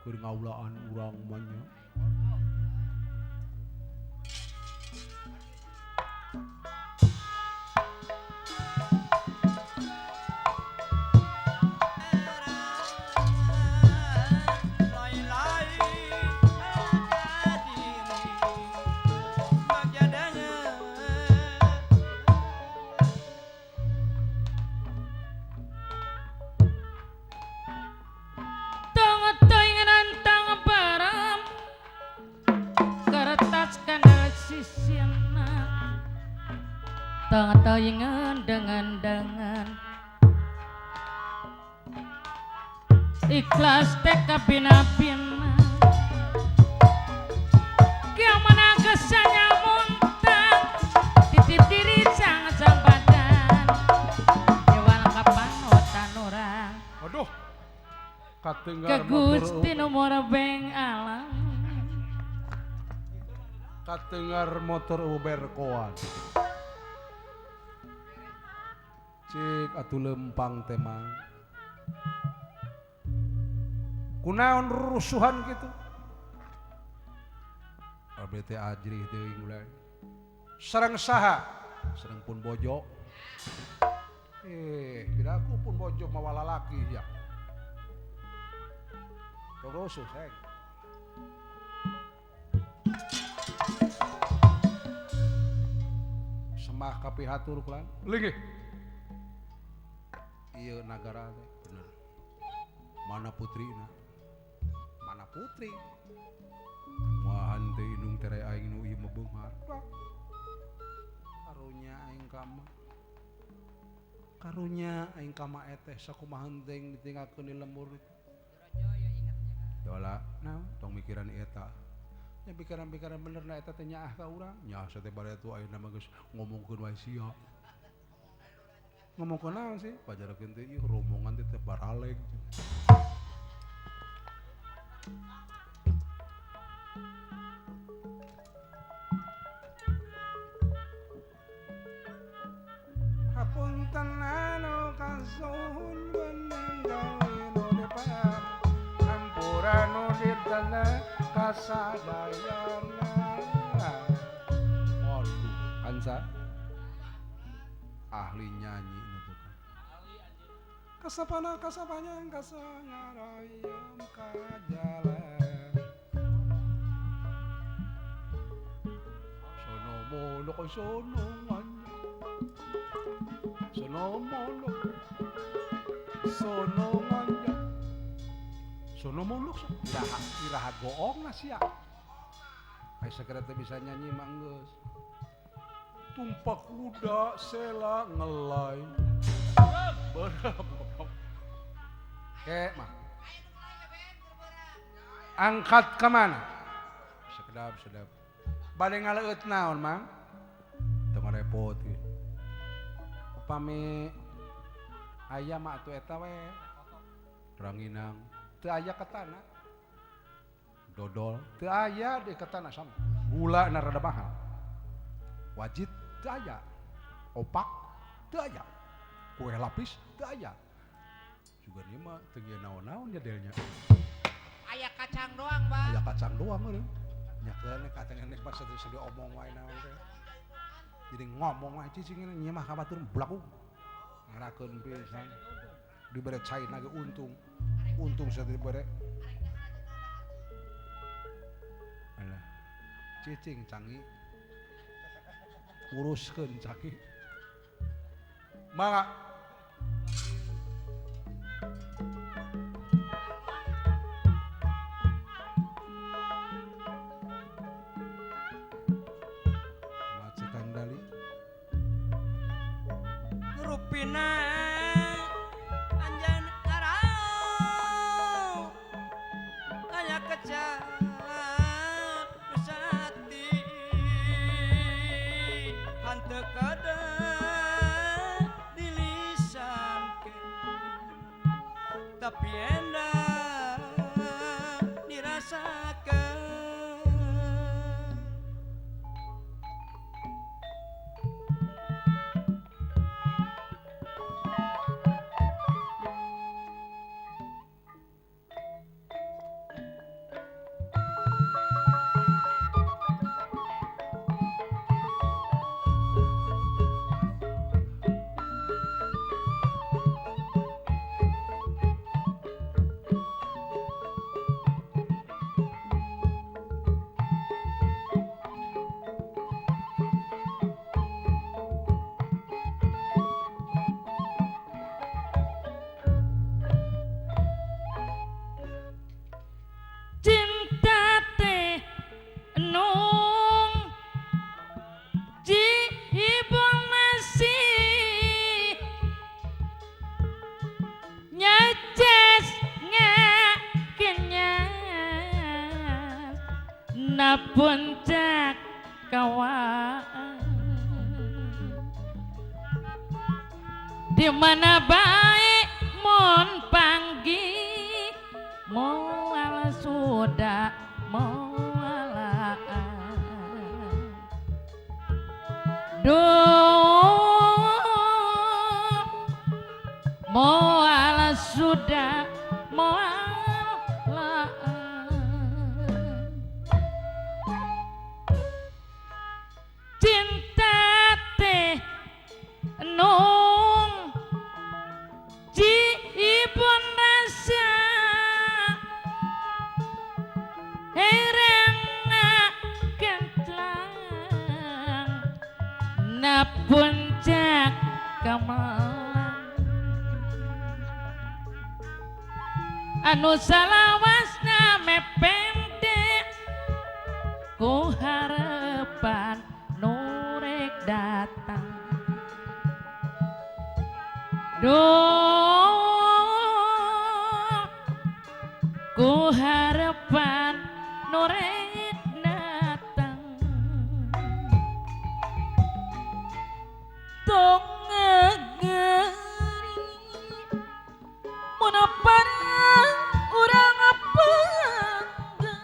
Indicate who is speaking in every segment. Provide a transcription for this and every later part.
Speaker 1: Keur ngaulaan urang mah nya.
Speaker 2: Tayingan dengan ikhlas teka bina-bina kiamana kesannya muntah titip diri jangan sampadan dewan kapan otan orang.
Speaker 1: Aduh katinggal
Speaker 2: ke Gusti nomor beng alam
Speaker 1: katinggal motor uberkoan. Cik atuh lempang tema. Kunaon rusuhan gitu? Abdi teh ajrih teuing mulai. Sareng saha? Sareng pun bojo. Piraku pun bojo mawa lalaki ya. Tong rusuh seng. Semah kapihatur kulan. Linggih. Iya nagara teh bener. Mana putrina? Mana putri? Moal teh indung tere aing nu ieu mah beunghar. Karunya aing ka mah. Karunya aing ka mah eteh sakumaha henteng ditinggalkeun di lembur. Dola, naon tong mikiran eta. Nya pikiran-pikiran bener na eta teh nyaah ka urang. Nyaah teh bare atuh ayeuna mah geus ngomongkeun wae sia. Ngomong naon sih? Pajarakeun teh ieu rombongan teh teh baraleng. Hapunten anu kasuhun bening gawe nu depan. Hampura nu ditana kasadayana. Waduh, kansa ahli nyanyi. Kasapana kasapanya kasangarayam kajalan. Sono mono kay sono nganya. Sono mono. Sono nganya. Sono mono iraha iraha goong na sia. Ai sakira teh bisa nyanyi mah geus. Tumpak kuda sela ngelai. Berapa? Kek mah. Angkat ke mana? Sekedap, sedap. Bade ngaleut naon, Mang? Teu ngarepot ieu. Upami aya mah atuh eta we. Ranginang teu aya ketana. Dodol teu aya di ketana sama. Gula na rada mahal. Wajit teu aya. Opak teu aya. Kue lapis teu aya. Juga ieu mah teu naon-naon jadelnya.
Speaker 3: Aya kacang doang, Bang.
Speaker 1: Aya kacang doang meureun. Nya keun katengan pas teu diomong wae naon teh. Jadi ngomong wae cicing nya mah ka batur blaku. Ngerakeun pisan. Dibere cai ge untung. Untung sae dibere. Alah. Cicing cangi. Uruskeun caki. Mangga.
Speaker 3: Rupina anjan arau aya kecap sati hanteu kada dilisankeun tapi endah dirasakeun.
Speaker 2: Na puncak kawaan di mana baik mon panggi moal sudah moalaan duh moal sudah moalaan cinta teh nung jiibun rasa herang kenclang na puncak kamelang anu salawasna mependek ku harapan nurek datang duh ku harapan nurek datang tong ngegeri mun parang urang panggang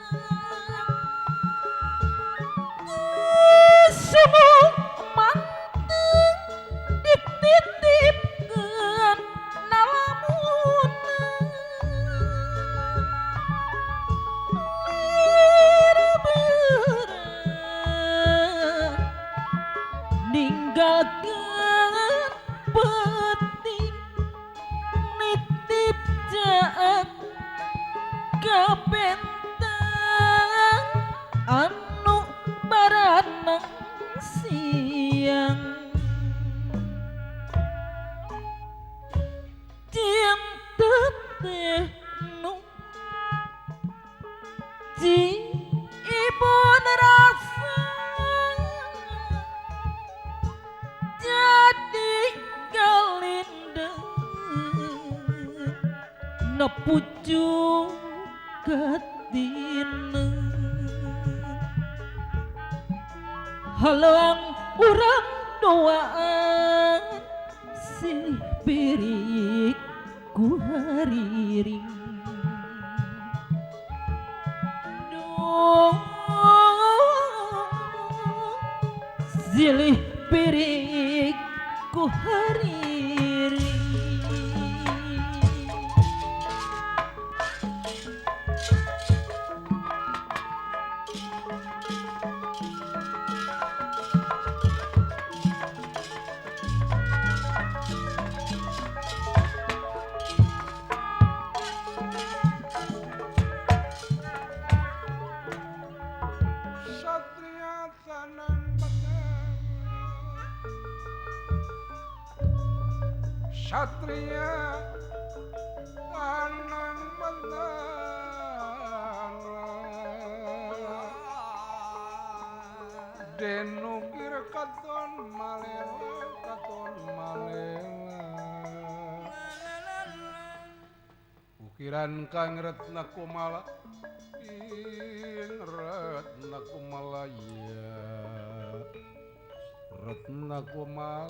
Speaker 2: semua manteng dititipkeun nalamun ninggalkeun peuting nitip jaat ka bentang anu baranang siang cinta teh nu ji ibun rasa jadi galindeng na pucuk katina halang urang doaan sih pirik ku hariring duh silih pirik ku hariring.
Speaker 1: Satria tanan benar Satria tanan benar Denukir katon malela katon malela Ukiran kang retna kumala ing retna kumalaya retna kumala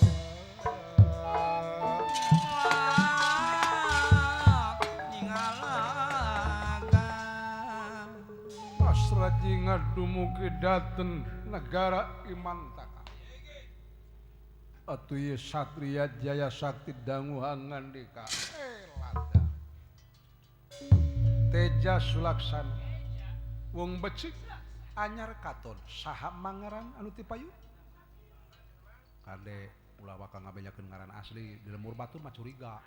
Speaker 1: Pasrajinga dumugi daten negara Imantaka atuh ieu Satria Jaya Sakti dangu hangandika lada Teja Sulaksana wong becik anyar katon saha mangaran anu ti payu kade ulah waka ngabejakeun ngaran asli di lemur batur mah curiga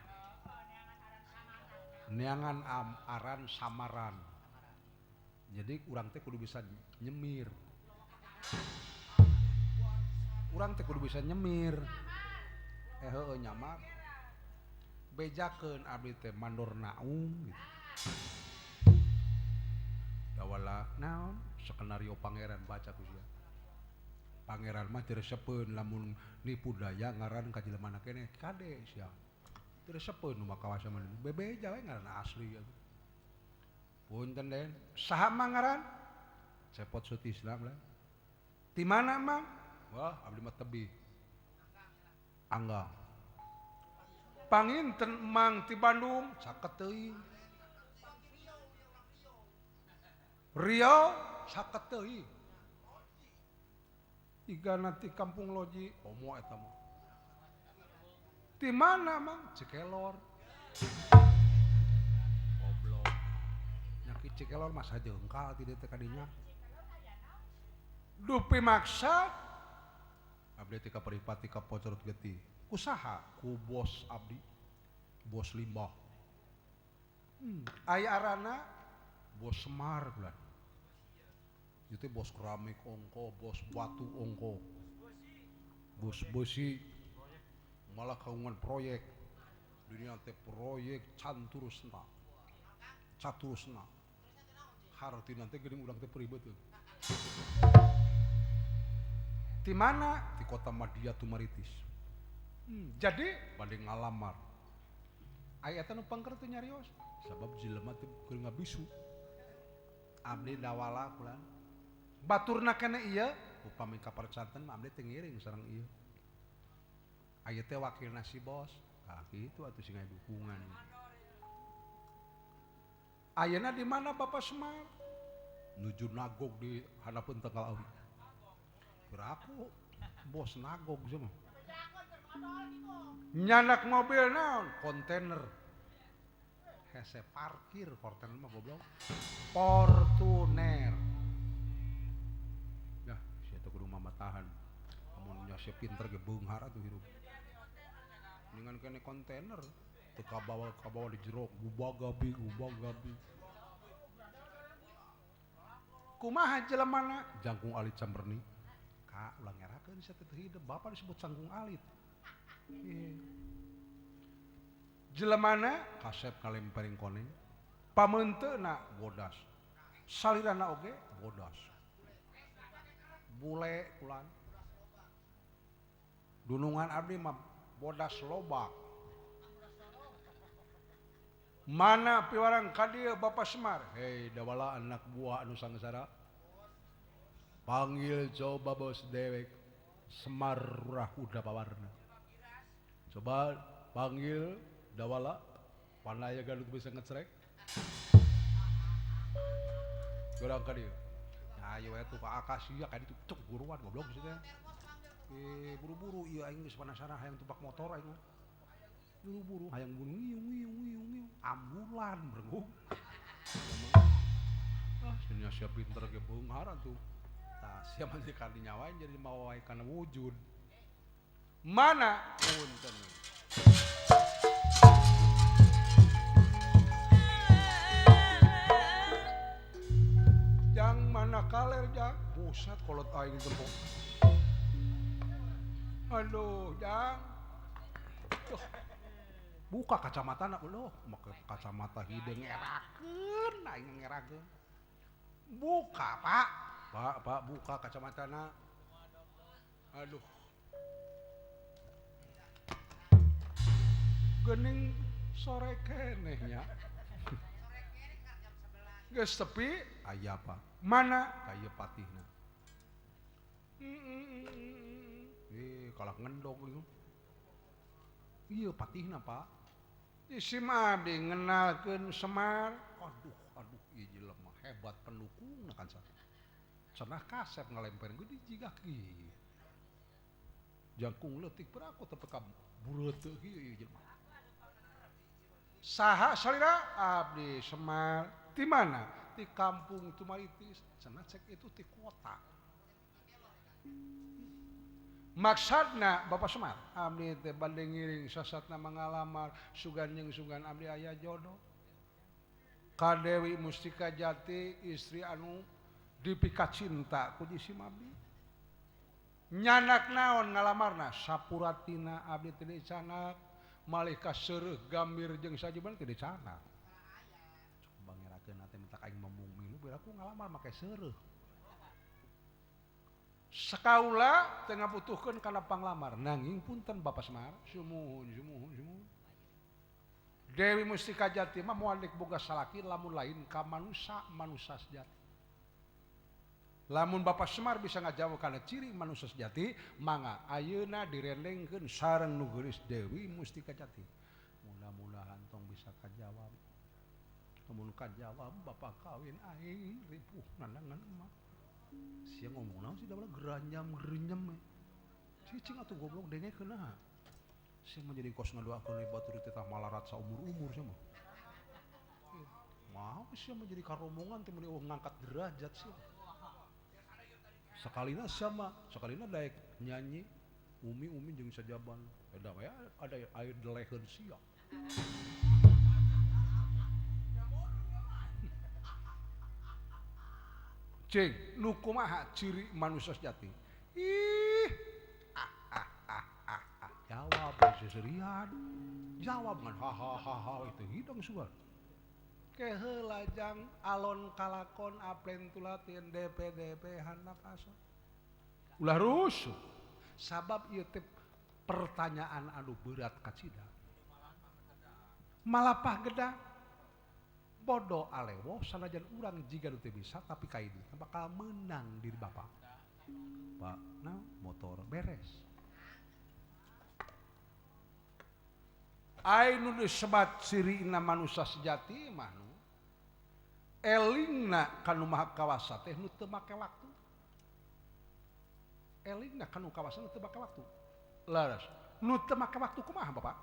Speaker 1: neangan aran samaran jadi urang teh kudu bisa nyemir urang teh kudu bisa nyemir heueuh nyamar bejakeun abdi teh mandor naung gitu. Dawala naon skenario pangeran baca ku sia. Pangeran mah teu resepeun lamun nipu daya ngaran ka jelema keneh kade sia. Teu resepeun nu makawasan mah bebeja we ngaran asli atuh. Punten den, saha mah ngaran? Cepot Sutisna lah. Di mana Mang? Wah, abdi mah tebih. Angga. Panginten Mang ti Bandung caket teuing. Riau caket teuing. Igana ti Kampung Loji, komo eta mah. Di mana Mang? Cikelor. Goblok. Nyaki Cikelor mah sajengkal ti dieu teh kadinya. Dupi maksa abdi teh ka Peripati ka Pocorot Getih. Kusaha? Ku bos abdi. Bos limbah. Aya arana bos Semar bulan. Ieu teh bos keramik ongko, bos batu ongko. Bos besi. Malah kagungan proyek. Dunia teh proyek canturusna. Caturusna. Hartina teh geuning urang teh peribeuteun. Di mana? Di kota Madia Tumaritis. Jadi bade ngalamar. Aya eta nu pangker teu nyarios. Sabab jelema teh keur ngabisu. Abdi dawala kulan. Baturna keneh ieu, upami kapercanten mah abdi teu ngiring sareng ieu. Aya teh wakilna si bos. Tah kitu atuh sing aya dukungan. Ayeuna di mana Bapak Semar? Nuju nagog di handapeun tanggal awi. Piraku bos nagog sia mah. Nyanak mobil naon? Kontainer. Hese parkir kontainer mah goblok. Fortuner. Yah, sia teh kudu mamatahan. Amun nya sia pinter ge beunghar atuh hirup. Dengan kene kontainer teu kabawa-kabawa di jero gubagabi gubagabi. Kumaha jelemana? Jangkung alit camberni. Ka ulah ngerakeun sia teh hidup bapak disebut cangkung alit. Jelemana kasep kalempering koneng. Pamenteuna bodas. Salirana oge bodas. Bule kulan. Dunungan abdi mah bodas lobak. Mana piwarang ka dieu Bapak Semar? Hei dawala anak buah anu sangsara. Panggil coba bos dewek Semar Rahuda Pawarna. Coba panggil dawala panaya galut bisa ngecrek. Gorang ka dieu. Ayo we tuh ka Akasia ka ditu cuk buruan goblok sih teh. Buru-buru ieu aing geus penasaran hayang tumpak motor aing mah. Buru-buru hayang bunuh ngiung ngiung ngiung ngiung ambulan berenggung. Ah, sia sia pinter ge beunghar atuh. Tah sia mah kali nyawain jadi mawa wae kana wujud. Mana punten. Jang mana kaler jang? Buset kolot aing tempo. Aduh, jang. Duh. Buka kacamatana loh, make kacamata hideung ngerakeun aing ngerakeun. Buka, Pak. Pak, Pak, buka kacamatana. Aduh. Geuning sore keneh nya. Geus tepi aya apa? Mana ka ieu patihna? Kalah ngendog ieu. Ieu patihna, Pak. Isi mah abdi ngenalkeun Semar. Aduh, aduh ieu jelema hebat pendukungna kan sa. Cenah kasep ngalemper geuning jiga kieu. Jangkung leutik peraku tepi ka bureuteuh ieu ieu jelema. Saha salira? Abdi Semar. Di mana? Di kampung Tumaritis. Cenah cek itu di kota. Maksudna Bapak Semar, abdi teh bade ngiring sasatna mangalamar sugan jeung sugan abdi aya jodoh. Ka Dewi Mustika Jati istri anu dipikacinta ku jisim abdi. Nyanak naon ngalamarna sapuratina abdi teh dicanak malih ka seureuh gambir jeung sajiban teh dicanak. Coba ngerakeun teh minta aing membung milu biar aku ngalamar make seureuh. Sakaula teu ngabutuhkeun kana panglamar nanging punten Bapak Semar sumuhun sumuhun sumuhun. Dewi Mustika Jati mah moal boga salaki lamun lain ka manusa manusa sejati. Lamun Bapak Semar bisa ngajawab kana ciri manusia sejati, mangga ayeuna direndengkeun sareng nu geulis Dewi Mustika Jati. Mudah-mudahan tong bisa kajawab. Lamun kajawab bapak kawin aing ripuh nandangan emak. Sia ngomong naon sih da geranyam-gerenyem. Cicing atuh goblok dengekeun naha. Sia mah jadi kos ngadoakeun we batur teh tah malarat saumur-umur sia mah. Mau sia mah jadi karomongan teh meuni ngangkat derajat sia. Sakalina sama, sakalina daek nyanyi umi-umi jeung sajaban. Eta we ada air deleheun sia. Cing, nu kumaha ciri manusia sejati? Ih, ah ah ah ah ah. Jawab seserian. Jawab ngan ha ha ha ha itu hidung suar. Keheula jang alon kalakon aplen tulatin DPDP handap asor. Ulah rusuh. Sabab ieu teh pertanyaan anu berat kacida. Malapah gedang bodoh alewoh sanajan urang jiga nu teu bisa tapi ka dieu bakal menang diri bapak. Pak, nah motor beres. Ai nu disebat cirina manusia sejati mah nu elingna kanu maha kawasa teh nu teu make waktu. Elingna kanu kawasa nu teu make waktu. Laras, nu teu make waktu kumaha Bapak?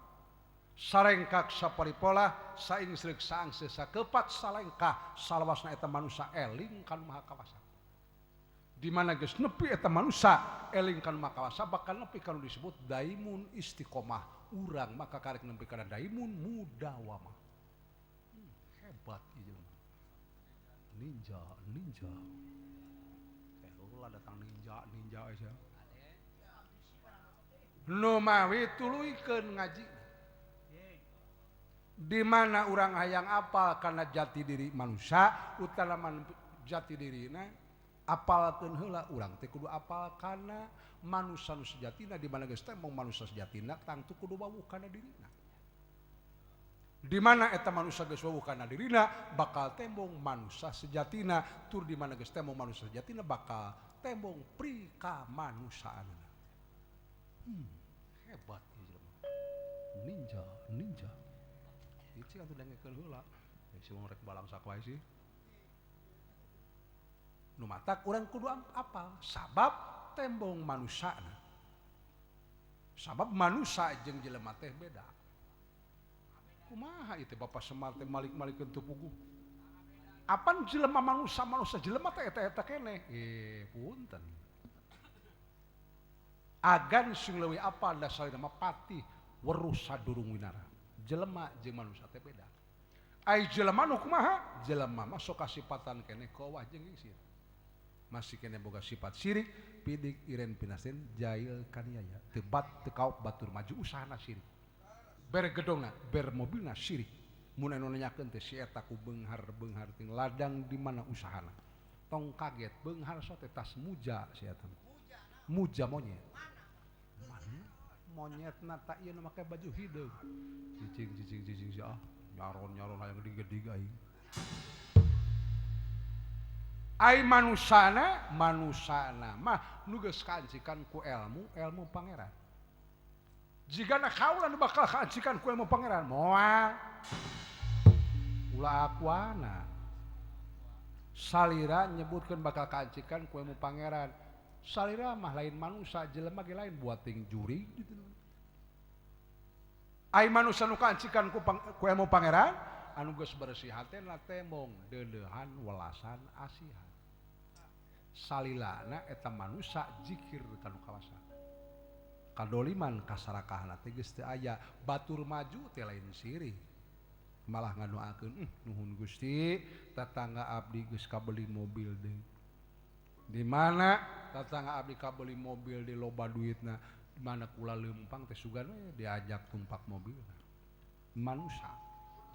Speaker 1: Sarengkak saparipola saing sreuk saangse sakepat salengkah salawasna eta manusa eling kanu maha kawasa. Di mana geus nepi eta manusa eling kanu maha kawasa bakal nepi kanu disebut daimun istiqomah. Urang maka karek nepi kana daimun mudawamah. Hebat ieu jelema. Ninja, ninja. Ulah datang ninja, ninja aja. Nu mawi tuluykeun ngaji. Di mana urang hayang apal kana jati diri manusia, utalaman jati dirina apalkeun heula urang teh kudu apal kana manusa nu sejatina, di mana geus teh mong manusa sejatina tangtu kudu wawuh kana dirina. Di mana eta manusa geus wawuh kana dirina bakal tembong manusa sejatina, tur di mana geus tembong manusa sejatina bakal tembong pri kamanusaanana. Hebat ieu jelema. Ninja, ninja. Ieu atuh dengekeun heula. Si wong rek balangsak wae sih. Nu matak urang kudu apal sabab tembong manusana. Sabab manusa jeung jelema teh beda. Kumaha ieu teh Bapak Semar teh malik-malikeun teu puguh. Apan jelema manusa manusa jelema teh eta-eta keneh. Punten. Agan sing leuwih apal dasarna mah patih weruh sadurung winara. Jelema jeung manusa teh beda. Ai jelema nu kumaha? Jelema mah sok kasipatan keneh kowah jeung gingsir. Masih keneh boga sifat sirik, pidik iren pinasen jail kaniaya. Teu bat teu kaop batur maju usahana sirik. Ber gedongna, ber mobilna sirik. Mun anu nanyakeun teh si eta ku beunghar-beunghar ting ladang di mana usahana. Tong kaget beunghar so teh tas muja si eta. Muja monyet. Mana? Monyetna tak ieu nu make baju hideung. Cicing cicing cicing si ah nyaron-nyaron hayang gedig-gedig aing. Ai manusana, manusana mah nu geus kaancikan ku ilmu, ilmu pangeran. Jigana kaula nu bakal kaancikan ku ilmu pangeran, moal. Ulah akuana. Salira nyebutkeun bakal kaancikan ku ilmu pangeran. Salira mah lain manusa, jelema ge lain buating jurig gitu. Ai manusa nu kaancikan ku ilmu pangeran, anu geus bersih hatena tembong deuleuhan welasan asihan. Salilana eta manusa zikir kanu kawasa. Kadoliman kasarakahna teh geus teu aya, batur maju teh lain sirih. Malah ngadoakeun, nuhun Gusti, tatangga abdi geus kabeli mobil deui. Di mana tatangga abdi kabeli mobil di loba duitna, di mana kula leumpang teh sugan we diajak tumpak mobilna. Manusa.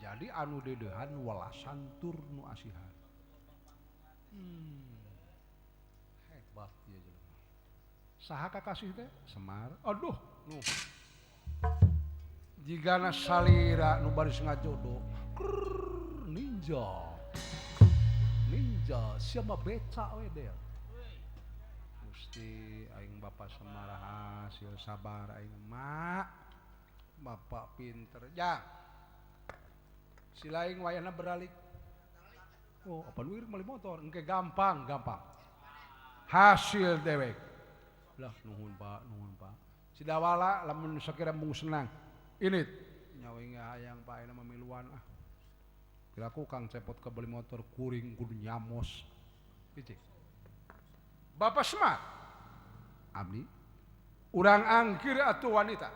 Speaker 1: Jadi anu deudeuhan welasan tur nu asihan. Hebat ieu jelema. Saha kakasih teh? Semar. Aduh, nuh. Jigana salira nu baris ngajodo. Krrr, ninja. Ninja, sia mah beca we del. Gusti aing Bapak Semar hasil sabar aing mak. Bapak pinter. Jang. Silaing wayahna beralik. Oh, apa lu meuli motor? Engke gampang, gampang. Hasil dewek. Lah nuhun Pak, nuhun Pak. Sidawala lamun sakira mung senang. Init nyawa hayang Pak ayeuna mamiluan ah. Kiraku Kang Cepot ke beli motor kuring kudu nyamos. Hiji. Bapak Semar. Abdi urang angkir atuh wanita.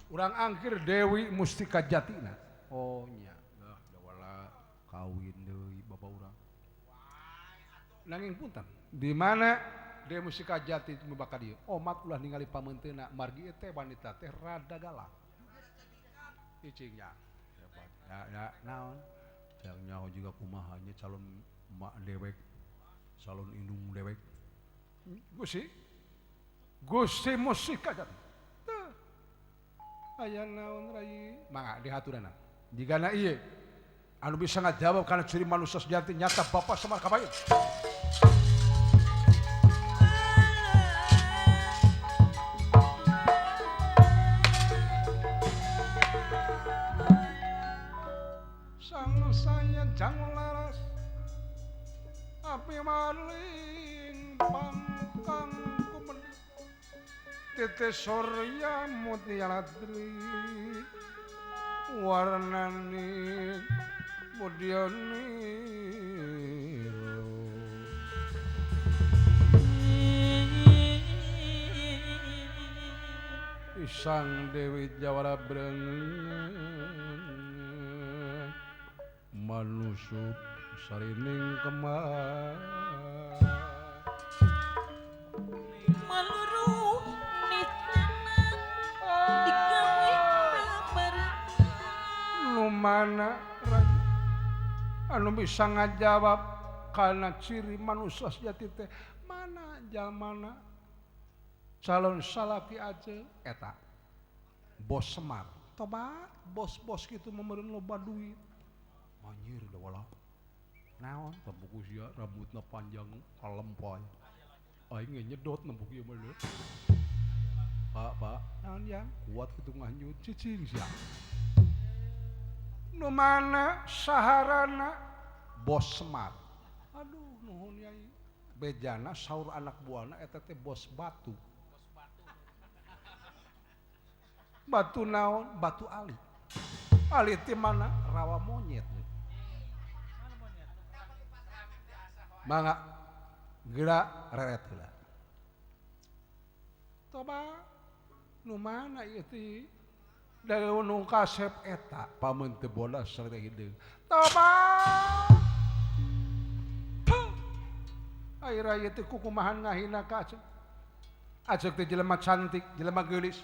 Speaker 1: Urang angkir Dewi Mustika Jatina. Oh nya. Lah dawala kawin deui bapak urang. Nanging punten. Di mana Dewi Mustika Jati mubaka dieu? Omat ulah ningali pameunteuna margi teh wanita teh rada galak. Cicing ya. Ya, ya naon? Jang nyaho juga kumaha nya calon emak dewek, calon indung dewek. Gusti. Gusti Mustika Jati. Teu. Aya naon rai? Mangga dihaturana. Jigana ieu anu bisa ngajawab kana ciri manusia sejati nyata Bapak Semar Kabayan. Sang saya jangan laras api maling pangkang kumen tete surya mutialadri warnani budyani Isang Dewi Jawara Breng manusup sarining kemar
Speaker 2: maluru nitana digawe babar
Speaker 1: nu mana anu bisa ngajawab kana ciri manusia sejati teh mana jalmana calon salaki aja eta bos Semar tobat bos-bos kitu meumeureun loba duit anjir da wala naon tembuku sia rambutna panjang kalempoy aing ge nyedot nembuk ieu mah leuh Pak Pak naon yang kuat kitu ngahnyut cicing sia nu mana saharana bos Semar aduh nuhun yai bejana saur anak buahna eta teh bos batu batu naon batu ali ali ti mana rawa monyet mangga geura reret heula toba nu mana ieu teh da nu kasep eta pameun teu bodas sareng hideung toba ai raya teh kukumahan ngahina ka acek acek teh jelema cantik jelema geulis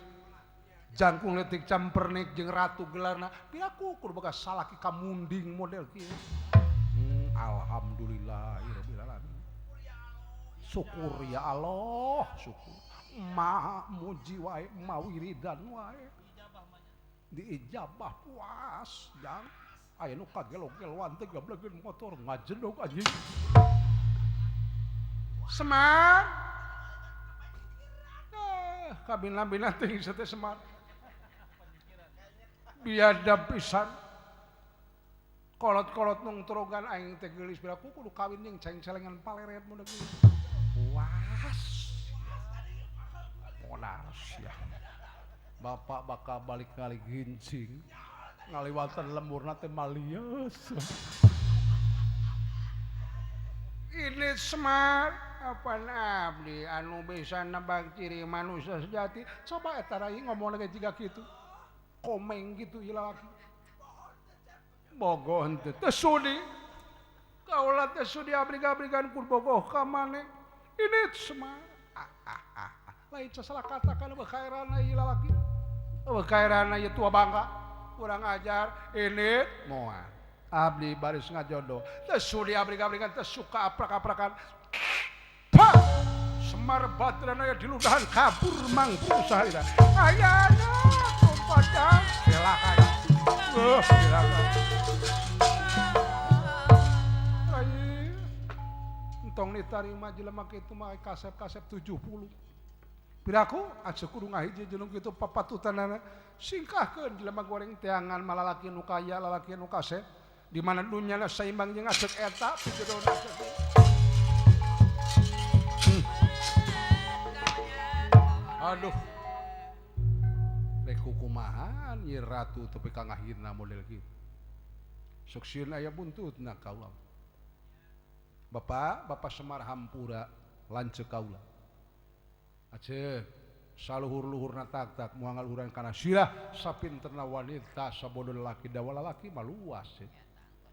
Speaker 1: jangkung leutik campernik jeung ratu gelarna piraku kur boga salaki kamunding model kieu. Alhamdulillahirabbil alamin. Syukur ya Allah, syukur. Ma muji wae, ma wiridan wae. Diijabah puas, jang. Aya nu kagelo-geloan teh gablegeun motor ngajedog anjing. Semar. Kabina-bina teh teh Semar. Biadab pisan. Kolot-kolot nung torogan aing teh geulis piraku kudu kawin jeung ceng-celengan paleret mun geus. Puas. Monas ya. Bapak bakal balik kali gincing. Ngaliwatan lemburna teh malius. Ini Semar apaan abdi anu bisa nebak ciri manusia sejati. Coba eta rai ngomong lagi jiga kitu. Komeng gitu ieu lalaki. Bogoh henteu teu sudi. Kaula teh sudi abrig-abrigan kur bogoh ka maneh. Ini Semar. Lain salah kata kana beuh ieu lalaki. Eueuh kaerana ieu tua bangka. Kurang ajar. Ini moal. Abdi baris ngajodoh. Teu sudi abrig-abrigan teu suka aprak-aprakan. Pak! Semar batrana aya diludahan kabur mangku saharita. Ayana kumpadang silakan. Silakan. Entong ditarima jelema kitu mah kasep-kasep 70. Piraku aja kudu ngahiji jelung kitu papatutanana singkahkeun jelema goreng teangan malalaki nu kaya lalaki nu kasep di mana dunyana saimbang jeung acek eta pijedona. Aduh. Rek kukumahan ieu ratu tepi ka ngahina model kitu. Sok sieun aya buntutna kaula. Bapak, Bapak Semar hampura lanceuk kaula. Aceh saluhur-luhurna tak-tak moal ngaluhuran kana sirah sapinterna wanita sabodo lalaki da lalaki mah luas.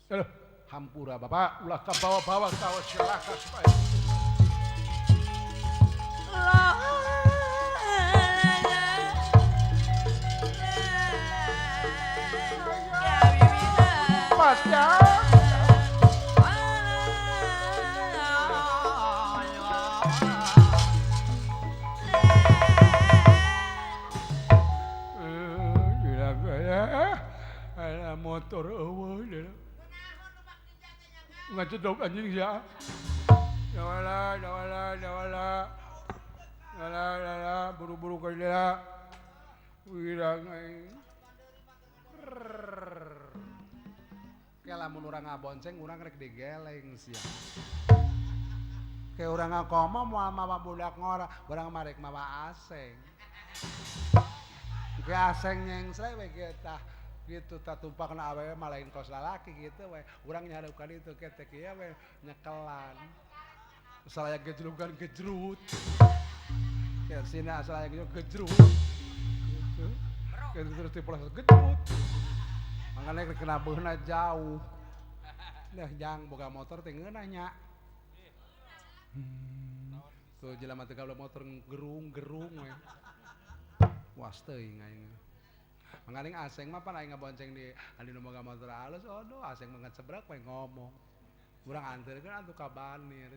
Speaker 1: Aduh, hampura Bapak ulah kabawa-bawa tawa cilaka supaya. Pas ya. Motor eueuh deui. Ngacedok anjing sia. Jawala, jawala, jawala. Jawala, jawala, buru-buru ka dia. Wirang aing. Ke lamun urang ngabonceng urang rek digeleng sia. Ke urang ngakomo moal mawa budak ngora, urang mah rek mawa aseng. Ke aseng nyengsle we kieu tah. Gitu tak tumpak na awewe mah lain kos lalaki gitu we. Urang nyahareupan itu ketek ieu we nyekelan. Salaya gejrut kan gejrut. Ya sina salaya gejrut. Gitu. Gitu terus dipolos gejrut. Mangane kena beunah jauh. Nah jang boga motor teh ngeunah nya. Tuh jelema teh gablok motor gerung-gerung we. Was teuing aing. Manganing aseng mah pan aing ngabonceng di anu nu boga motor alus, aduh aseng mah ngecebrak we ngomong. Urang anterkeun atuh ka banir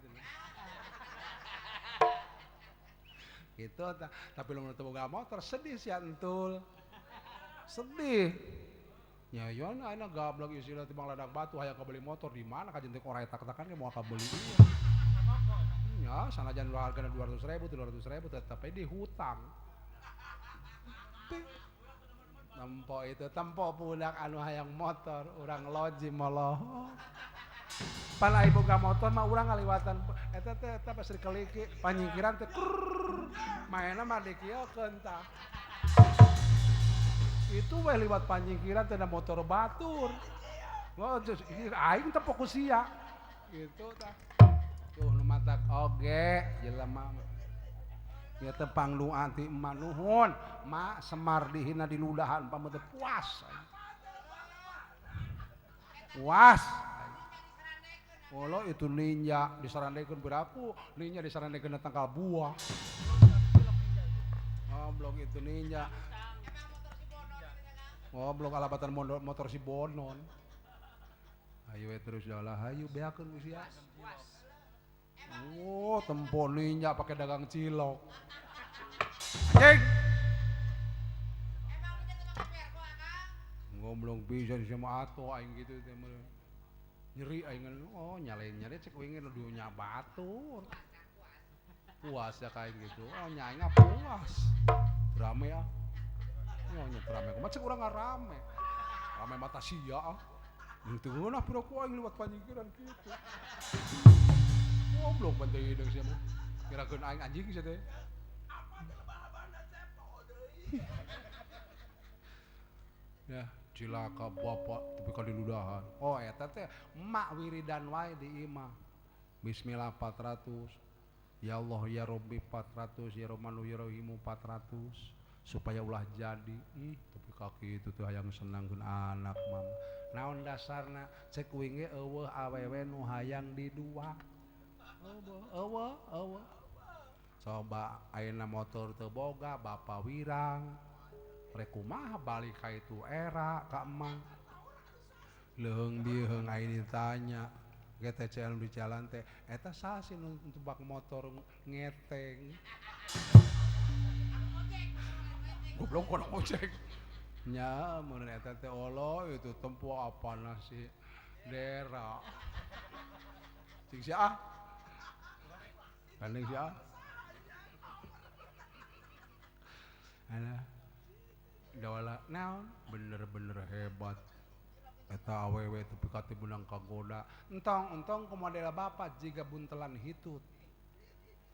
Speaker 1: gitu tah, tapi lamun teu boga motor sedih sia entul. Sedih. Nya yon ayeuna gablok isina tibang ladak batu hayang kabeli motor di mana kajen teh koray tak-takan ge moal kabeli. Nya sanajan hargana 200.000, 300.000 tetep we dihutang. Tempo itu tempo budak anu hayang motor urang loji moloho. Pan ai boga motor mah urang ngaliwatan eta teh eta pas dikeliki panyingkiran teh maena mah dikieukeun tah. Itu we liwat panyingkiran teh motor batur. Oh, aing teh fokus sia. Gitu tah. Tuh nu matak oge jelema mah. Ya tepang nu anti emak nuhun, mak Semar dihina di ludahan pameuteut puas. Puas. Walau itu ninja disarandekeun beraku, ninja disarandekeun tangkal buah. Goblok itu ninja. Goblok alabatan motor si Bonon. Ayo we terus jalan, hayu beakeun ku sia. Oh, tempo ninja pakai dagang cilok. Anjing. Goblok bisa sama atuh aing gitu teh nyeri aing oh nyalain nyeri cek uing dunya batur. Puas ya kain gitu. Oh nyaing puas. Rame ah. Oh nya rame. Kumaha cek urang rame. Rame mata sia ah. Teu ngeunah pira ku aing liwat panyingkiran kitu. Goblok bantai hideung sia mah. Kirakeun aing anjing sia teh. Ya, cilaka bapak tepi ka diludahan. Oh eta teh emak wiridan wae di imah. Bismillah 400. Ya Allah ya Rabbi 400, ya Rahmanu ya Rahimu 400 supaya ulah jadi. Tapi kaki itu tuh hayang senangkeun anak mama. Naon dasarna cek uing ge eueuh awewe nu hayang didua. Eueuh eueuh. Coba ayeuna motor teu boga, bapa wirang. Rek kumaha balik ka itu era ka emang. Leuheung biheung aing ditanya. GTC anu di jalan teh eta saha sih nu tebak motor ngeteng. Goblok kono ojek. Nya mun eta teh olo itu tempo apana sih dera. Cing sia ah. Gandeng sia. Alah. Dawala naon bener-bener hebat. Eta awewe tepi ka teu beunang kagoda. Entong-entong kumadela bapak jiga buntelan hitut.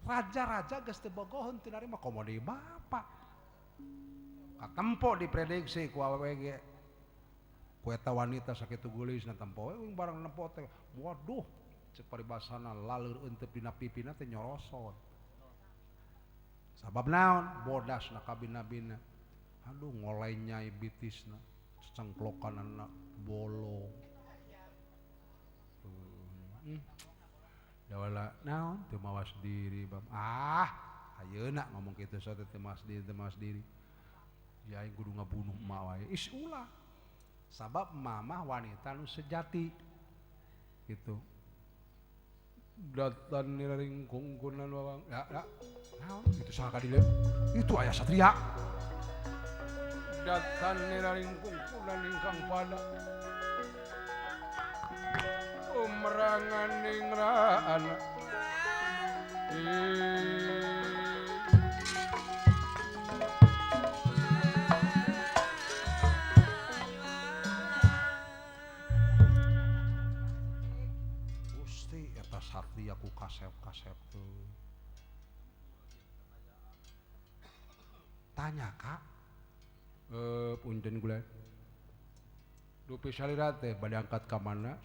Speaker 1: Raja-raja geus teu bogoheun teu narima komo deui bapak. Katempo diprediksi ku awewe ge. Ku eta wanita sakitu geulisna tempo we barang nempo teh. Waduh, cek paribasana laleur eunteup dina pipina teh nyorosot. Sabab naon? Bodasna kabina-bina. Aduh ngolai nyai bitisna, cengklokanana bolong. Dawala naon teu mawas diri bam. Ah, ayeuna ngomong kitu sa teh teu mawas diri, teu mawas diri. Ya aing kudu ngabunuh emak wae. Is ulah. Sabab mamah wanita nu sejati. Gitu. Datan niraring kungkunan wawang. Ya, ya. Naon itu saha ka dieu? Itu aya satria. Datan niraring kungkunan ingkang pada umrangan ing raana. Gusti eta satria ku kasep-kasep teu. Tanya kak. Punten gula. Dupi salira teh bade angkat ka mana?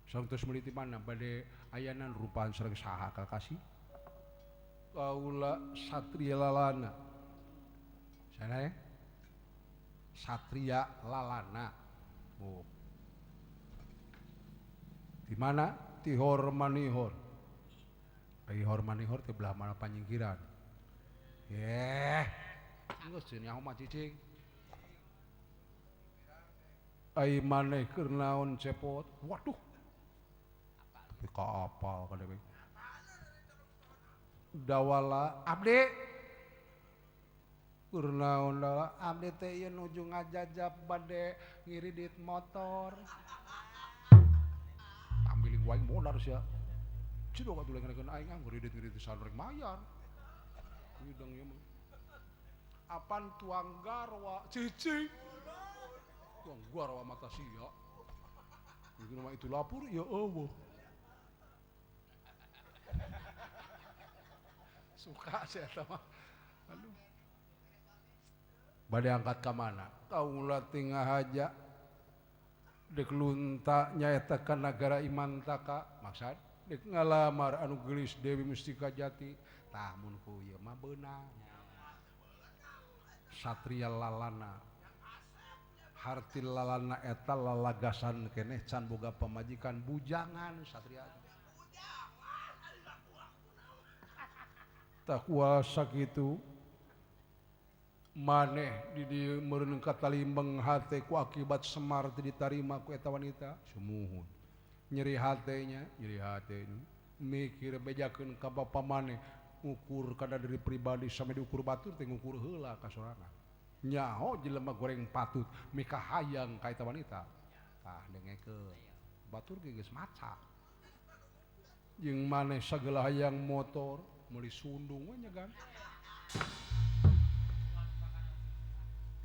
Speaker 1: Sareng tos meuli ti mana? Bade ayanan rupaan sareng saha kakasih? Kaula Satria Lalana. Sana ya? Satria Lalana. Oh. Di mana? Tihor Manihor. Tihor Manihor teh belah mana panyingkiran. Yeh. Geus teu nyaho mah cicing. Ai maneh keur naon cepot? Waduh. Tapi ka apal ka dewe. Dawala abdi. Keur naon dawala abdi teh ieu nuju ngajajab bade ngiridit motor. Ambiling wae modar sia. Cidok atuh lengeun aing ah ngiridit-ngiridit sanorek mayar. Hidung ieu mah. Apan tuang garwa cicing. Tuang garwa mata sia. Itu nama itu lapur ya eueuh. Suka sia eta mah. Aduh. Bade angkat ka mana? Kaula tingah haja. Dek lunta nyaeta ka nagara Imantaka. Maksad dek ngalamar anu geulis Dewi Mustika Jati. Tah mun ku ieu mah beunang. Satria Lalana. Harti lalana eta lalagasan keneh can boga pamajikan bujangan satria. Tak kuasa kitu maneh di dieu meureun katalimbeng hate ku akibat Semar teu ditarima ku eta wanita sumuhun. Nyeri hatenya, nyeri hate mikir bejakeun ka bapa maneh ngukur kana diri pribadi sampe diukur batur teh ngukur heula ka sorangan. Nyaho jelema goreng patut mika hayang ka eta wanita. Tah dengekeun. Batur ge geus maca. Jeung maneh sagala hayang motor meuli sundung we nya gan.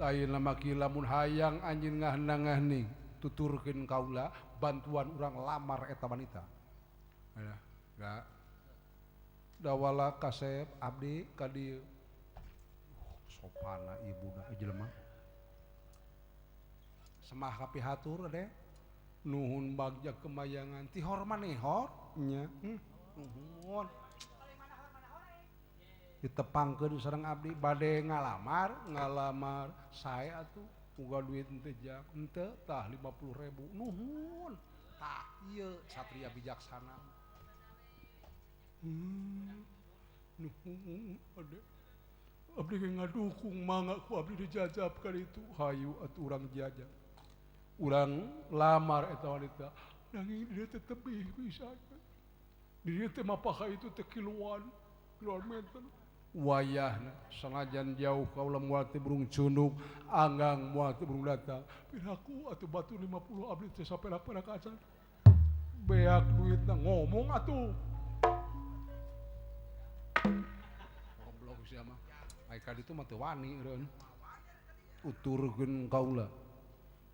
Speaker 1: Ayeuna mah ki lamun hayang anjeun ngahnang-ngahning tuturkeun kaula bantuan urang lamar eta wanita. Alah, ga. Dawala kasep abdi ka dieu. Sopana ibuna jelema. Semah kapihatur de. Nuhun bagja kemayangan tihor manehor nya. Nuhun. Ditepangkeun sareng abdi bade ngalamar, ngalamar sae atuh boga duit henteu jak, henteu tah 50.000. Nuhun. Tah ieu satria bijaksana. Nuhun ade. Abdi ge ngadukung mangga ku abdi dijajab ka ditu. Hayu atuh urang jajab. Urang lamar eta wanita. Nanging dia teh tebih pisan. Di dieu teh mapaka itu teh kiluan, kiluan meter. Wayahna sanajan jauh kaula moal teh burung cunduk, anggang moal teh burung datang. Piraku atuh batu 50 abdi teh saperak-perak acan. Beak duitna ngomong atuh. sia mah. Ai ka ditu mah teu wani eureun. Uturkeun kaula.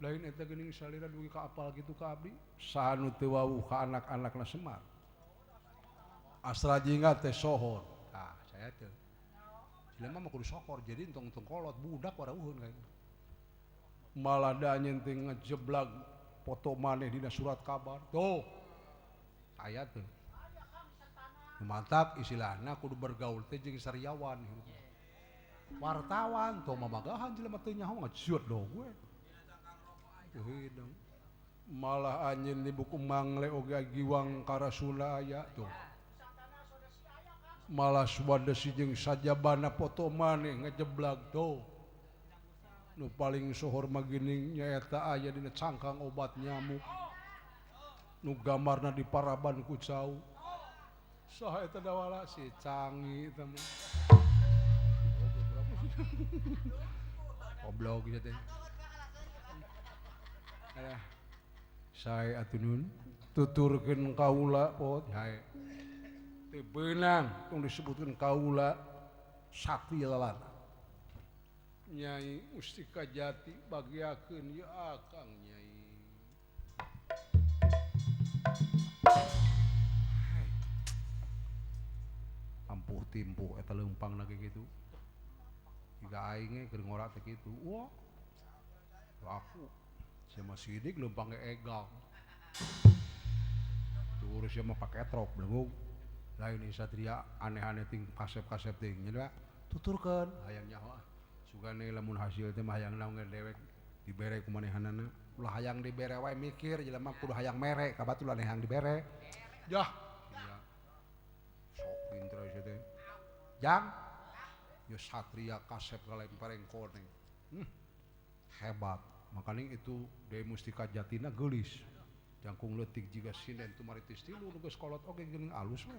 Speaker 1: Lain eta geuning salira dugi ka apal kitu ka abdi, saha nu teu wawuh ka anak-anakna Semar. Astra jingga teh sohor. Tah, saya teh. Jelema mah kudu sokor, jadi entong-entong kolot budak warauheun kayak. Malah da anjeun teh ngejeblag foto maneh dina surat kabar. Tuh. Aya teh. Mantap istilahna kudu bergaul teh jeung sariawan. Wartawan tong mamagahan jelema teu nyaho ngejut dong we. Hidung. Malah anjeun di buku mangle oge giwang karasula aya tuh. Malah swadesi jeung sajabana foto maneh ngejeblag tuh. Nu paling sohor mah geuning nyaeta aya dina cangkang obat nyamuk. Nu gambarna di paraban ku cau. Saha eta dawala si Cangi eta mah. Goblok ieu teh. Alah. Sae atuh nun tuturkeun kaula pot hae. Teu beunang tong disebutkeun kaula satria lalana. Nyai Mustika Jati bagiakeun ieu akang Nyai. Ampuh timpuh eta leumpangna ge kitu. Jiga aing ge keur ngora teh kitu. Wah. Aku sia mah sidik leumpang ge egang. Tur sia mah pake trok belenggung. Lain satria aneh-aneh ting kasep-kasep ting nya tuturkeun hayang nyaho ah. Sugane lamun hasil teh mah hayang naon ge dewek dibere ku manehanana. Ulah hayang dibere wae mikir jelema kudu hayang mere ka batur hayang dibere. Yah. Iya. Sok pinter sia teh. Jang. Yo satria kasep kalempareng koneng. Hebat. Makanya itu Dewi Mustika Jatina geulis. Jangkung leutik jiga sinden tumaritis tilu nu geus kolot oge geuning alus we.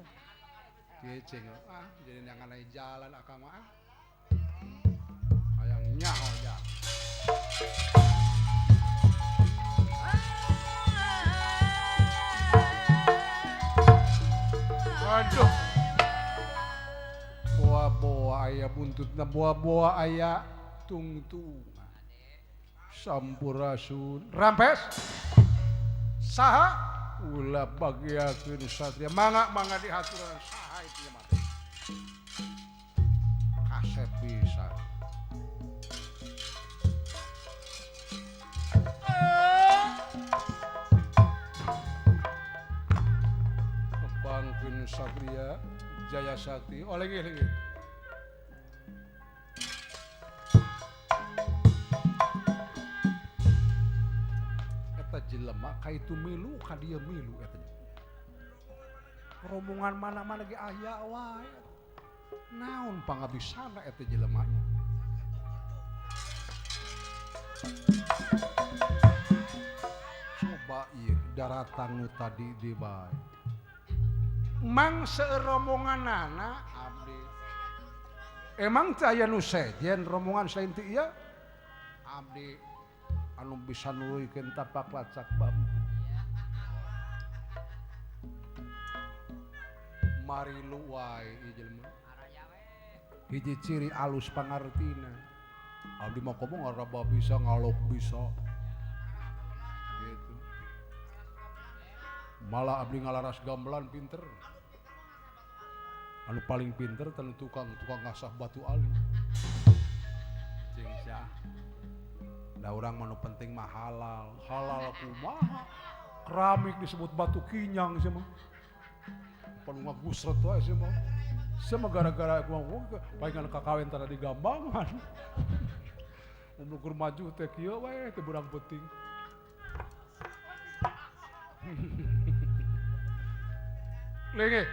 Speaker 1: Kieu ah jadi neangan jalan akang mah ah. Hayang nyaho ja. Waduh. Boa-boa aya buntutna, boa-boa aya tungtung. Sampurasun. Rampes. Saha ulah bagiakeun satria mangga mangga dihaturan saha itu mah. Kasep pisan. Kepangkeun satria Jaya Sakti. Oh lagi lagi. Eta jelema ka itu milu ka dieu milu eta. Rombongan mana-mana ge aya wae. Naon pangabisana eta jelema nya. Coba ieu daratan nu tadi di bae. Mang seueur rombonganana abdi. Emang teu aya nu sejen rombongan sain ti ieu? Abdi anu bisa nuluykeun tapak lacak bambu. Marilu wae ieu jelema. Hiji ciri alus pangartina. Abdi mah komo ngaraba bisa ngalok bisa. Gitu. Malah abdi ngalaras gamelan pinter. Anu paling pinter tanu tukang ngasah batu ali. Jeung sia. Da urang mah nu penting mah halal. Halal kumaha? Keramik disebut batu kinyang sia mah. Panu ngagusret wae sia mah. Sia mah gara-gara aku palingan kakawin tara digambangan. Mun ukur maju teh kieu wae teh burang peuting. Lenge.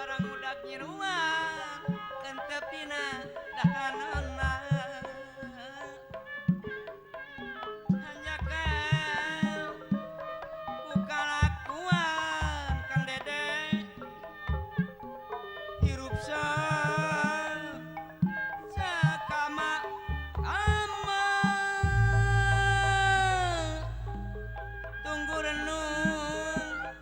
Speaker 3: Barang udak nyiruan entepina dahanana hanjakal ku kalakuan Kang Dede hirup sakama ama tunggu renung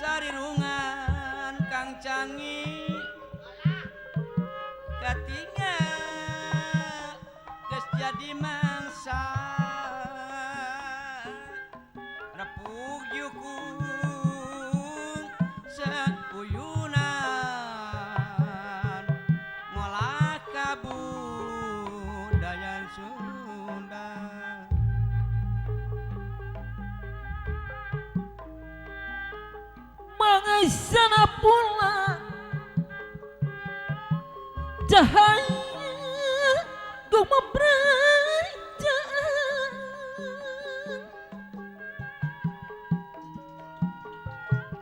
Speaker 3: sarirungan Kang Cangi katinga geus jadi mangsa repug jukung sauyunan ngolah kabudayan Sunda.
Speaker 2: Mangasana pula cahaya gumabrajaan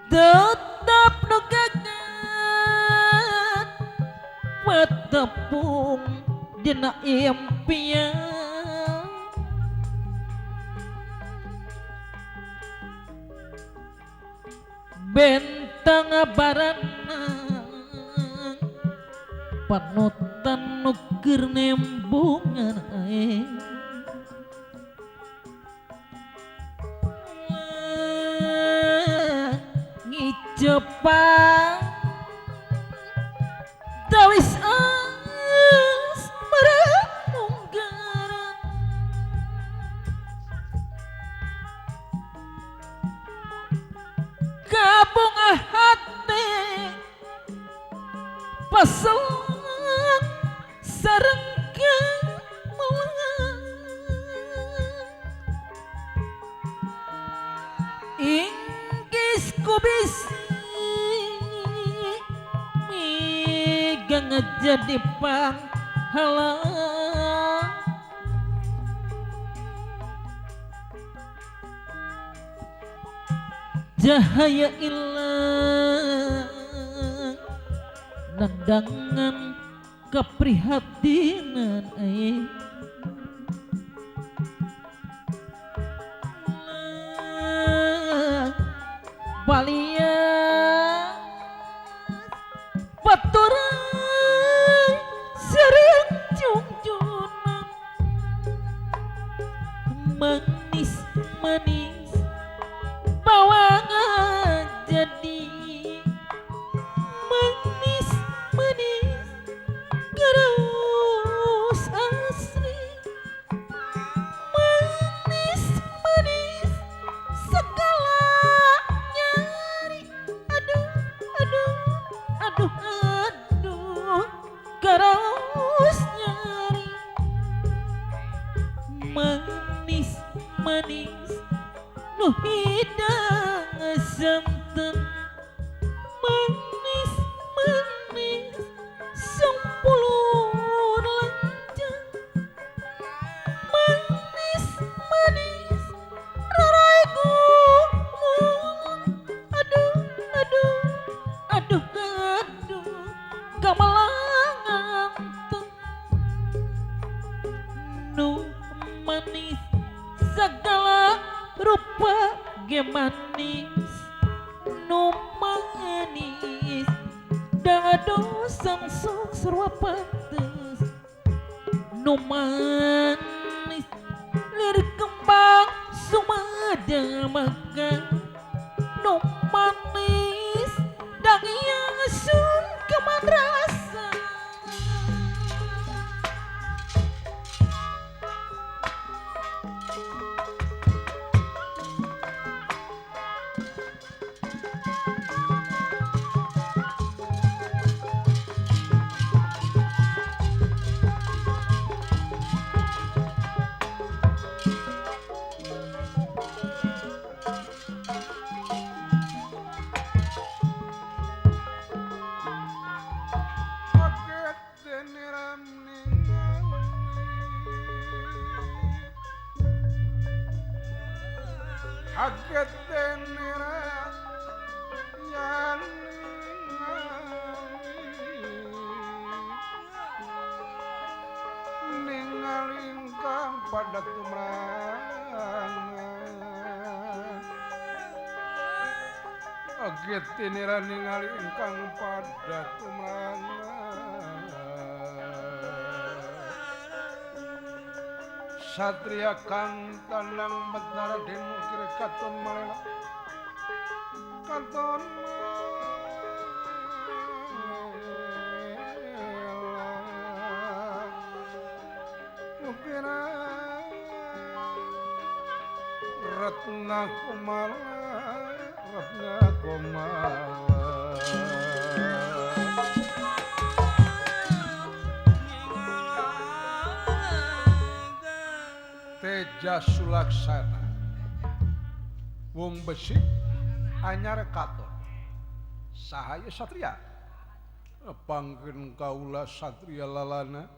Speaker 2: tetap negagat patepung dina impian bentang baranang panutan nu keur nembungan ae ngicepang tawis asmara munggaran kabunga hati paselang sareng gamelan inggis kubisi migang jadi panghalang cahaya ilang nandangan keprihatinan aing balia baturan sareng jungjunan manis manis bawangan jadi manis manis geraus asri manis manis segala nyari aduh aduh aduh aduh geraus nyari manis manis nu hidang santen manis manis sampulur lanjang manis manis rarai gumul aduh aduh aduh aduh gamelangan nu manis segala rupa ge manis nu manis dado samsung sarua pantes nu manis lir kembang sumedang makan nu manis dangiang sun kemadrasah.
Speaker 1: حقت النيران يا padat tumrang Agit tinira ningali ingkang padat tumrang Satria kang tanang betara den mukir katon malela katon malela mukira Ratna Kumala Ratna Kumala Teja Sulaksana wong besi anyar katon saha ieu satria pangkeun kaula satria lalana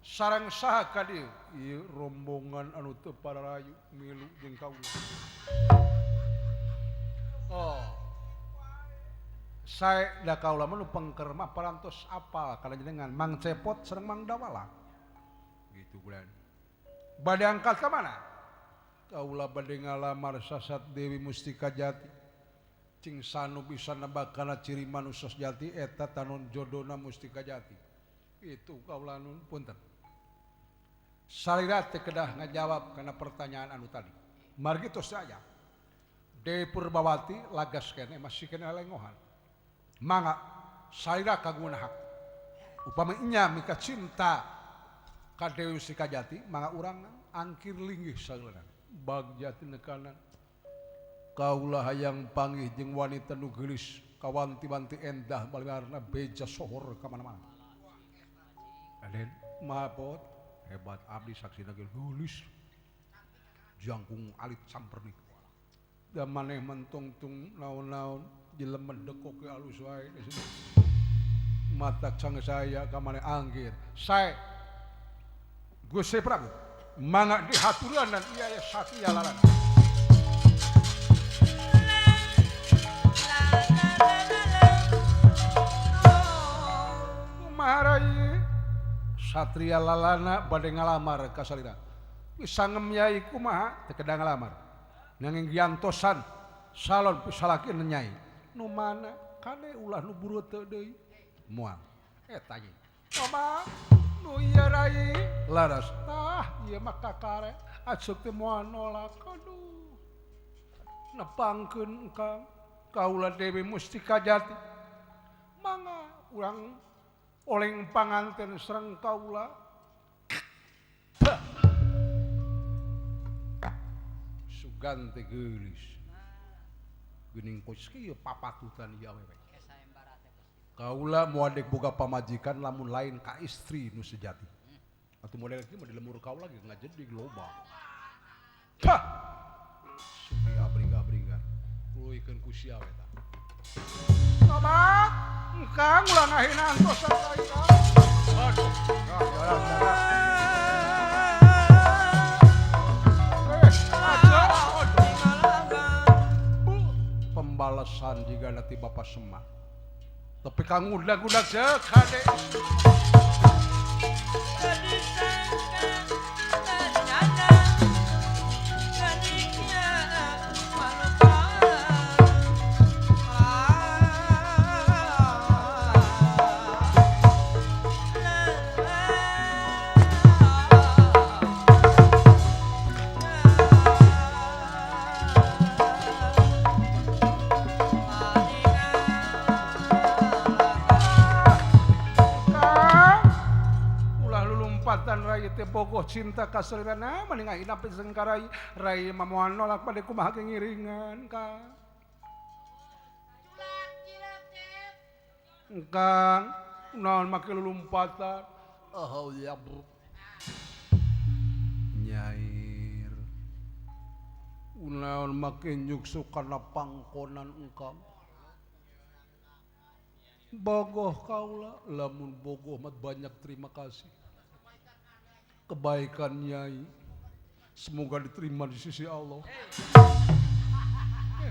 Speaker 1: sareng saha ka dieu ieu rombongan anu teu pararayu milu jeung kaula. Oh sae da kaula mah nu pengker mah parantos apal kana jenengan Mang Cepot sareng Mang Dawala gitu bulan. Bade angkat ka mana? Kaula bade ngalamar sasat Dewi Mustika Jati. Cing sanu bisa nebak kana ciri manusia sejati eta tanon jodona Mustika Jati. Itu kaula nun punten. Salira teh kedah ngajawab kana pertanyaan anu tadi. Margi tos aya. Dewi Purbawati lagas keneh masih keneh lengohan. Mangga salira kagungan hak. Upami nya mika cinta ka Dewi Mustika Jati mangga urang angkir linggih sageulana bagja tinekanan kaula hayang panggih jeung wanita nu geulis kawanti-wanti endah baliwarna beja sohor ka mana-mana. Aden mapot hebat abdi saksina ge geulis jangkung alit sampernik da maneh mentungtung naon-naon jelema dekok ge alus wae mata cang saya ka maneh anggir sae Gusti Prabu mangga dihaturan dan iya ya satria lalana. Kumaha rai satria lalana bade ngalamar ka salira. Sangem yai kumaha teu kedah ngalamar. Nanging giantosan salon pisalaki nyai. Nu mana kade ulah nu bureuteu deui. Moal eta ye. Coba nu ieu rai laras tah ieu mah kakare acuk teh moal nolak aduh nepangkeun ka kaula Dewi Mustika Jati mangga urang oleng panganten sareng kaula sugan teh geulis geuning kos kieu papatutan ieu awewe. Kaula moal dek boga pamajikan lamun lain ka istri nu sejati. Atuh model kieu mah di lemur kaula ge ngajedig loba. Hah. Sudi abring-abringan. Tuluikeun ku sia we tah. Tobat, engkang ulah ngahina antosan ka ieu. Aduh, pembalasan jika nanti Bapak Semar. Tapi kang udag-udag je kade. Bogoh cinta kasalirana mending ayeuna pisan ka rai rai mah moal nolak bade kumaha ge ngiringan ka Kang naon make lulumpatan oh ya bro nyair unaon make nyuksu kana pangkonan engkang bogoh kaula lamun bogoh mah banyak terima kasih kebaikan nyai semoga diterima di sisi Allah.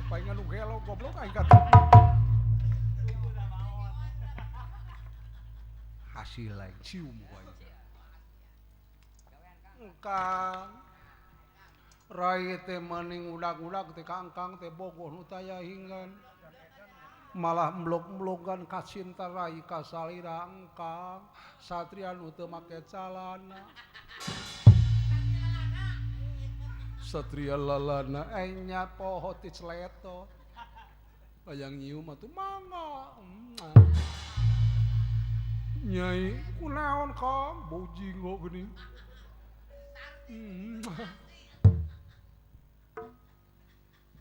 Speaker 1: Palingan nu gelo goblok aing kata. Hasil lain cium wae. Kang Rai teh meuning udag-udag teh kangkang teh bogoh nu taya hinggan. Malah mblog-mblogan kacinta rai ka salira engkang satria nu teu make calana. Satria lalana enya poho ti celeto. Hayang nyium atuh mangga. Nyai kunaon Kang bau jinggo geuning.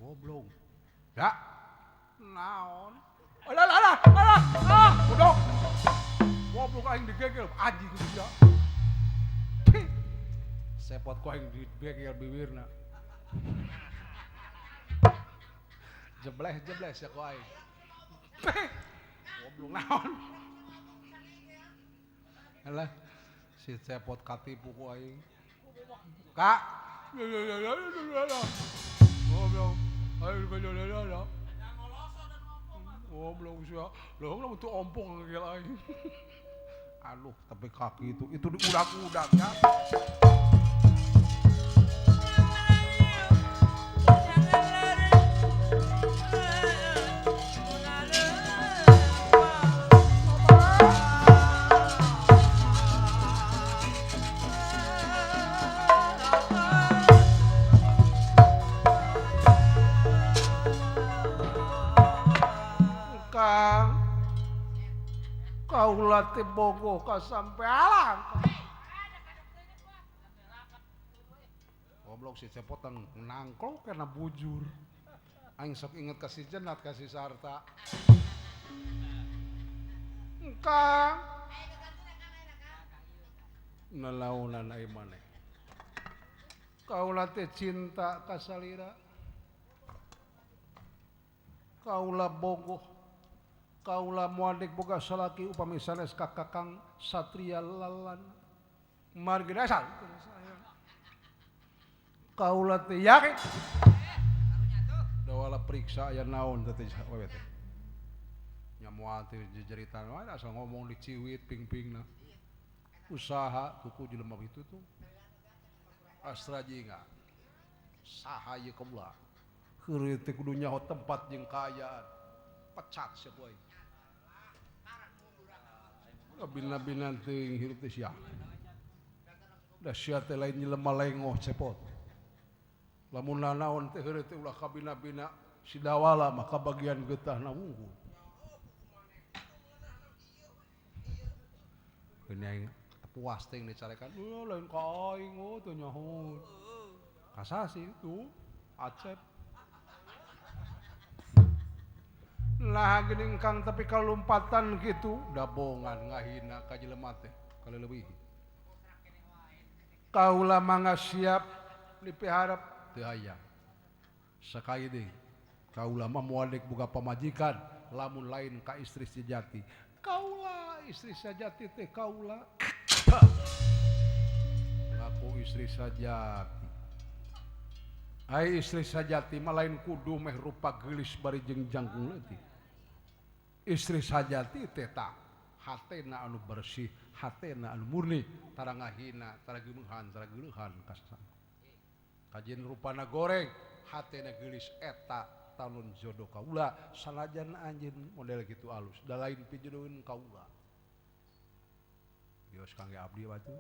Speaker 1: Goblok. Ya. Naon? Alah alah alah. Ah, godok. Goblok aing digegel anjing sia. Sepot ku aing digegel bibirna. Jebleh-jebleh sia ku aing. Goblok naon? Alah, si cepot katipu ku aing. Kak. Goblok. Ayo goblok. Goblok sia. Lho lamun teu ompong ngegel aing. Aduh, tapi kaki itu diudak-udak ya. Kaula teh bogoh ka sampe alang. Goblok si cepotang nangklok karena bujur. Aing sok inget ka si Jenat ka si Sarta. Kang nalaunan ai maneh. Kaula teh cinta ka salira. Kaula bogoh. Kaula muadik boga salaki upami sanes ka kakang Satria Lalan. Margi dasar. Kaula teh yakin. Dawala periksa aya naon teh wewe teh. Nya moal teh jejeritan wae asal ngomong diciwit ping-pingna. Usaha tuku jelema kitu tuh. Astra jingga. Saha ieu kaula. Heureut teh kudu nyaho tempat jeung kaayaan. Pecat sia ku aing. Bina-bina teuing hirup teh sia. Da sia teh lain jelema lengoh cepot. Lamun nanaon teh heureut teh ulah kabina-bina si dawala mah kabagian getahna wungkul. Keun aing puas teuing dicarekan, "Eueuh lain ka aing oh teu nyaho." Kasasi tuh Acep. Lah geuning Kang tapi kalumpatan kitu dabongan ngahina ka jelema teh kaleuwih. Kaula mangga siap dipiharep teu hayang. Sakali deui kaula mah moal deuk boga pamajikan lamun lain ka istri sejati. Kaula istri sejati teh kaula. Ngaku istri sejati. Ai istri sejati mah lain kudu meh rupa geulis bari jeung jangkung leutik. Istri sajati teh tah hatena anu bersih, hatena anu murni, tara ngahina, tara geumeuhan, tara geuleuhan ka sasama. Kajeun rupana goreng, hatena geulis eta talon jodoh kaula, sanajan anjeun model kitu alus, da lain pijodoheun kaula. Geus kangge abdi batu,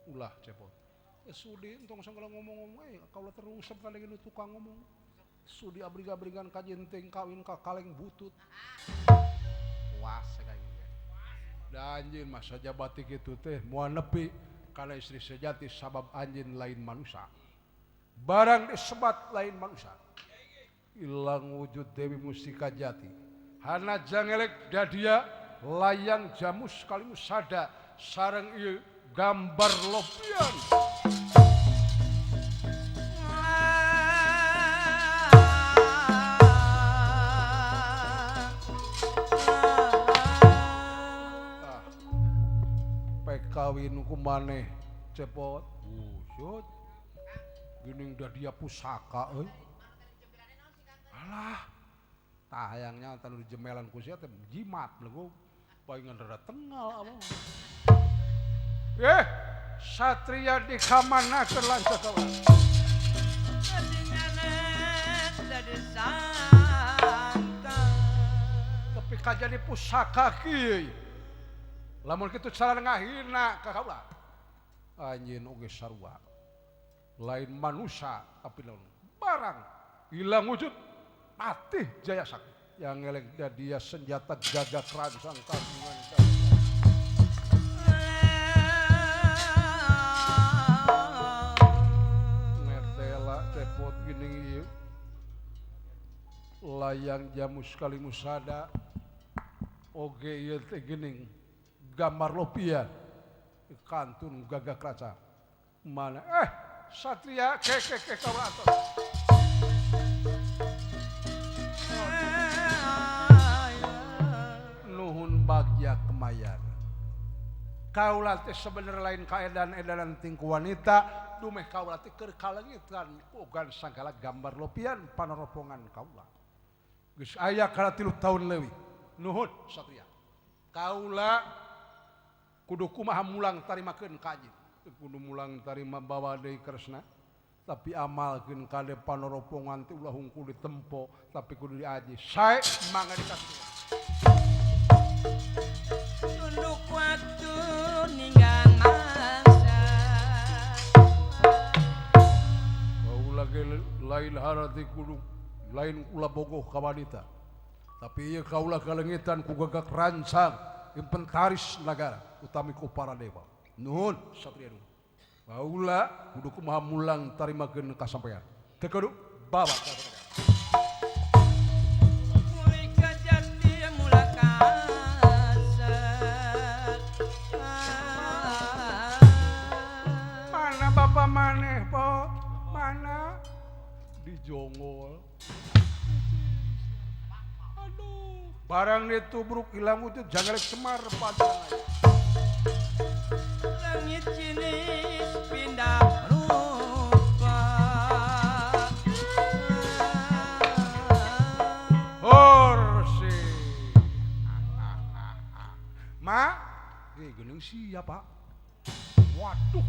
Speaker 1: ulah cepot. Sudi entong sagala ngomong-ngomong we, kaula terungsep ka nu tukang ngomong. Sudi abrig-abrigan kajeun teh kawin ka kaleng butut. Puas kayak gitu. Da anjeun mah sajabati kitu teh moal nepi kana istri sejati sabab anjeun lain manusia. Barang disebat lain manusia. Ilang wujud Dewi Mustika Jati. Hana jangelek dadia layang jamus kalimus sada sareng ieu gambar lopian. Kawin ku maneh cepot wujud geuning da dia pusaka euy. Alah tah hayangnya tanu dijemelan ku sia teh jimat belegu palingan rada tengal apa. Satria di kamanakeun lanceuk kaula. Tapi kajadi pusaka kieu. Lamun kitu cara ngahina ka kaula. Anjeun oge sarua. Lain manusia tapi lamun barang hilang wujud patih jaya sakti. Yang ngelek dia senjata gagak rangsang kagungan. Ngetela cepot gini ieu. Layang jamus kali musada oge ieu teh geuning gambar lopian kantun gagak raca. Mana satria ke ke kaula atos. Nuhun bagja kemayan. Kaula teh sebenerna lain kaedan-edanan tingku wanita, dumeh kaula teh keur kalengitan ogan sangkala gambar lopian panoropongan kaula. Geus aya kana 3 tahun leuwih. Nuhun satria. Kaula kudu kumaha mulang tarimakeun ka anjeun. Kudu mulang tarima bawa deui Kresna. Tapi amalkeun kade panoropongan teh ulah hungkul ditempo, tapi kudu diaji. Sae mangga dikasih.
Speaker 3: Tunduk waktu ninggang mangsa.
Speaker 1: Kaula ge lain harati kudu lain ulah bogoh ka wanita. Tapi ieu kaula kalengitan ku gagak rancang inventaris nagara utami ku para dewa. Nuhun satria nuhun. Kaula kudu kumaha mulang tarimakeun kasampean. Teu kudu bawa ka negara. Mana bapak maneh po? Mana? Dijongol. Aduh, barang ditubruk hilang wujud jangan Semar padang.
Speaker 3: Langit jenis pindah rupa.
Speaker 1: Horsi. Ma, geuning siapa? Waduh.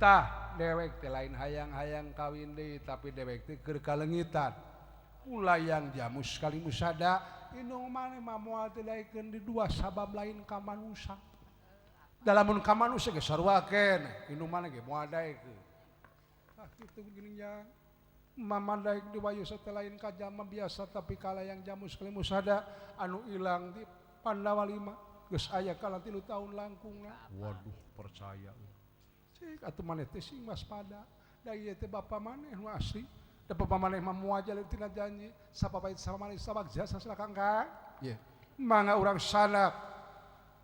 Speaker 1: Tah, dewek teh lain hayang-hayang kawin deui, tapi dewek teh keur kalengitan. Ulayang jamus kali musada, indung maneh mah moal teh daekeun di dua sabab lain ka manusa. Da lamun ka manusa ge sarua keneh, indung maneh ge moal daekeun. Tah kitu geuning jang. Mama daek di wayu teh lain ka jalma biasa tapi kalayang jamus kali musada anu ilang di Pandawa 5 geus aya kana 3 tahun langkungna. Waduh, percaya. Cik atuh maneh teh sing waspada. Da ieu teh bapa maneh nu asli. Da bapa maneh mah moal jalin tina janji, sapapait sama maneh sabak jasa silakan Kang. Ye. Mangga urang sanak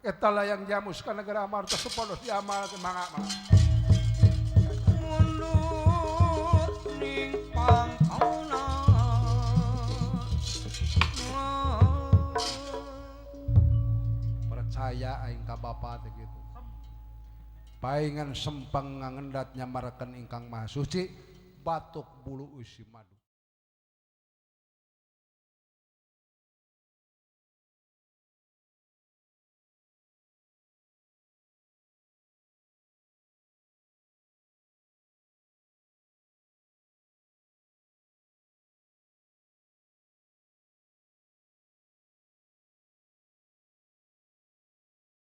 Speaker 1: eta layang jamus ka negara Amarta supados diamalkeun mangga mangga.
Speaker 3: Mundur ning pangkauna.
Speaker 1: Percaya aing ka bapa teh kitu. Paingan sempeng ngangendat nyamaraken ingkang maha suci batuk bulu usi madu.